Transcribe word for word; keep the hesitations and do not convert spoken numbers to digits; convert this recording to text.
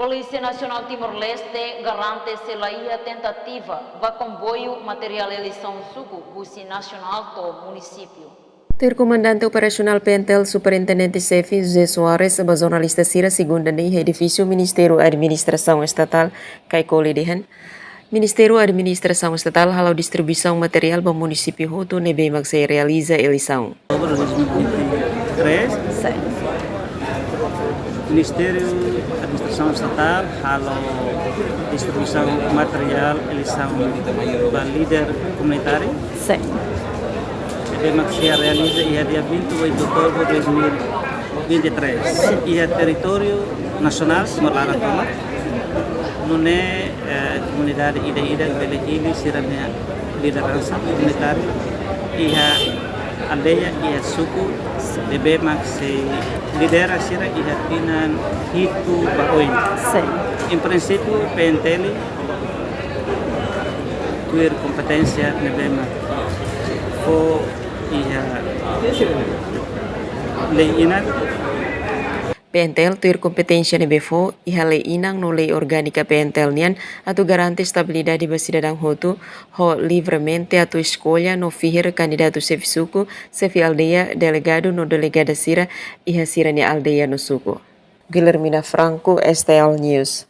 Polísia Nasionál Timor-Leste garante se la iha tentativa ba komboiu materiál eleisaun suku husi nasionál to'o munisípiu. Tuir Komandante Operasionál PNTL, Superintendente Xefe José Soares, ba jornalista sira segunda ne'e iha edifísiu Ministériu Administrasaun Estatál, Caicoli, dehan Ministériu Administrasaun Estatál halo distribuisaun materiál ba munisípiu hotu ne'ebé mak sei realiza eleisaun. Outubro dois mil e vinte e três, Ministériu Administrasaun Estatál halo distribuisaun materiál eleisaun ba líder komunitáriu. Ne'ebé mak sei realiza iha dia vinte e oito de outubro de dois mil e vinte e três. Iha territóriu nasionál Timor laran tomak. Nune'e, eh, komunidade ida-idak bele hili sira-nia lideransa komunitáriu iha aldeia, iha suku ne'ebé mak sei lidera sira iha tinan hitu ba oin. Em princípio, PNTL tuir kompeténsia ne'ebé mak fó iha lei inan. PNTL tuir kompeténsia ne'ebé fó iha lei inan no lei orgánika PNTL nian atu garante estabilidade ba sidadaun hotu, ho livremente atu eskolla no fihir kandidatu xefe suku, xefe aldeia, delegadu no delegada sira iha sira-nia aldeia no suku. Guilhermina Franco, STL News.